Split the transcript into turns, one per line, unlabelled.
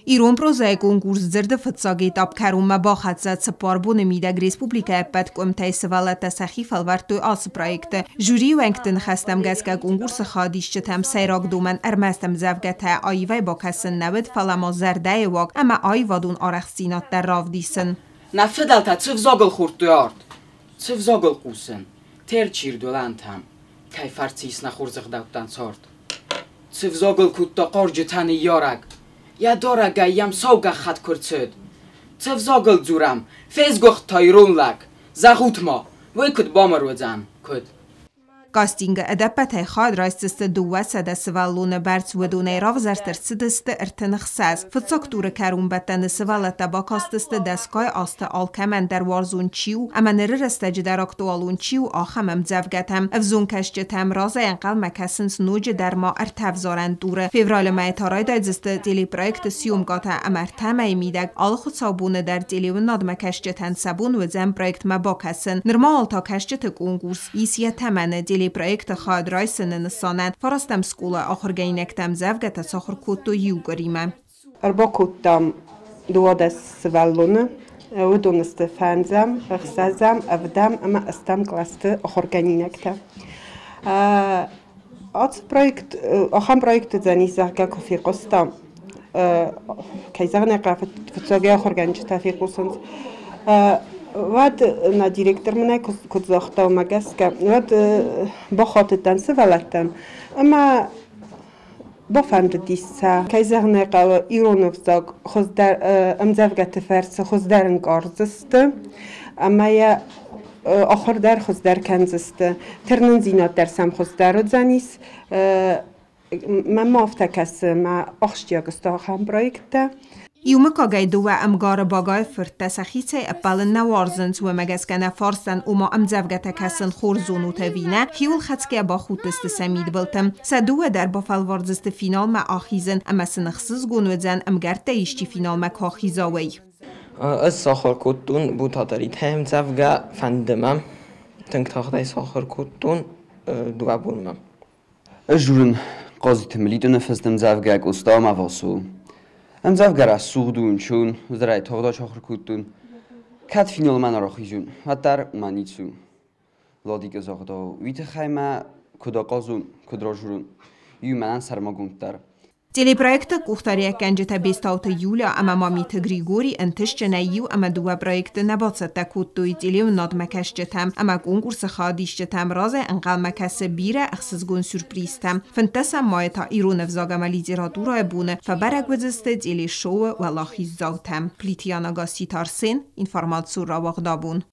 Ирон прозӕйы конкурс Дзырд-ы фыццаг этап кӕронмӕ бахӕццӕ. 4 боны мидӕг республикӕйы ӕппӕт къуымтӕй сывӕллӕттӕ сӕхи фӕлвӕрдтой ацы проекты. Жюрийы уӕнгты ныхӕстӕм гӕсгӕ конкурсы хайадисджытӕм сӕйраг домӕн ӕрмӕст ӕмдзӕвгӕтӕ аивӕй бакӕсын нӕ уыд, фӕлӕ ма зӕрдӕйы уаг ӕмӕ аивадон арӕхстдзинад дӕр равдисын.
Нӕ фыдӕлтӕ цы взагыл хордтой ард, цы взагыл хъусын, Терчы ирд уылӕнтӕм, кӕй фӕрцы ис нӕ хорз ӕгъдӕуттӕн цард. Цы взагыл кодта хъарджытӕ ныййарӕг, йӕ дарӕгӕй йӕм сау гӕххӕтт куы рцыд. Цы взагыл дзурӕм, фесгуыхт та ирон лӕг, зӕгъут-ма, уый куыд бамыр уыдзӕн, куыд?
Кастингы ӕдӕппӕтӕй хайад райсдзысты 200 сывӕллоны бӕрц, уыдонӕй равзӕрст ӕрцыдысты 36. Фыццаг туры кӕронбӕттӕны сывӕллӕттӕ бакастысты дӕсгай азты алкӕмӕн дӕр уарзон чи у ӕмӕ ныры рӕстӕджы дӕр актуалон чи у, ахӕм ӕмдзӕвгӕтӕм. Ӕвзонг кӕсджытӕм разӕй ӕнхъӕлмӕ кӕсынц ноджы дӕр ма ӕртӕ ӕвзарӕн туры. Февралы мӕйы та райдайдзысты телепроекты съемкӕтӕ ӕмӕ ӕртӕ мӕйы мидӕг алы хуыцаубоны дӕр телеуынынадмӕ кӕсджытӕн сӕ бон уыдзӕн проектмӕ бакӕсын. Нырма уал та кӕсджыты конкурс ис йӕ тӕмӕны телепроекты хайад райсыны нысанӕн фарастӕм скъолайы ахуыргӕнинӕгтӕ ӕмдзӕвгӕтӕ сахуыр кодтой иу къуыримӕ.
Ӕрбакодтам 12 сывӕллоны. Уыдон сты фӕндзӕм, ӕхсӕзӕм, ӕвдӕм ӕмӕ ӕстӕм кълӕсты ахуыргӕнинӕгтӕ. Ацы проект, ахӕм проект уыдзӕни, зӕгъгӕ, куы фехъуыстам, кӕй зӕгъын ӕй хъӕуы, фыццаг ахуыргӕнджытӕ фехъусынц, уӕд нӕ директор мын ӕй куыд загъта, уымӕ гӕсгӕ, уӕд бахатыдтӕн сывӕллӕттӕм ӕмӕ бафӕндыдис сӕ, кӕй зӕгъын ӕй хъӕуы, ирон ӕвзаг хуыздӕр ӕмдзӕвгӕты фӕрцы хуыздӕр ӕнкъардзысты ӕмӕ йӕ ахуыр дӕр хуыздӕр кӕндзысты, тырнындзинад дӕр сӕм хуыздӕр уыдзӕнис. Мӕнмӕ афтӕ кӕсы, мӕ ахсджиаг сты ахӕм проекттӕ.
Иу мыггагӕй дыууӕ ӕмгары Багайы фырттӕ сӕхицӕй ӕппӕлын нӕ уарзынц, уымӕ гӕсгӕ нӕ фарстӕн, ома ӕмдзӕвгӕтӕ кӕсын хорз зонут ӕви нӕ, хиуылхӕцгӕ бахудтысты сӕ мидбылты. Сӕ дыууӕ дӕр бафӕлвардзысты финалмӕ ахизын ӕмӕ сын ӕхсызгон уыдзӕн, ӕмгӕрттӕй исчи финалмӕ куы ахиза, уый.
Ӕз сахуыр кодтон Бутаты Ритӕйы ӕмдзӕвгӕ «Фӕнды мӕ». Тынг тагъдӕй сахуыр кодтон дыууӕ бонмӕ.
Ӕз дзурын Хъозиты Мелитоны фыст ӕмдзӕвгӕ Къоста ӕмӕ Васо. Ӕмдзӕвгӕ рӕсугъд у, ӕнцон, ӕз тагъд сахуыр кодтон. Кӕд финалмӕ нӕ рахизон, уӕддӕр мӕ ницы у. Ладикъа загъта, уый тыххӕй мӕ куыд ахъазон, куыд разурон, уый мӕнӕн сӕрмагонддӕр.
Телепроекты къухдариуӕггӕнджытӕ Бестауты Юля ӕмӕ Мамиты Григорий ӕнтыстджынӕй иу ӕмӕ дыууӕ проекты нӕ бацӕттӕ кодтой телеуынынадмӕ кӕсджытӕм ӕмӕ конкурсы хайадисджытӕм разӕй ӕнхъӕлмӕ кӕсы бирӕ ӕхсызгон сюрпризтӕ. 15 майы та ирон ӕвзаг ӕмӕ литературӕйы боны фӕбӕрӕг уыдзысты телешоуы уӕлахиздзаутӕ. Плитиана Гасситы Арсен, информацион рауагъдабон.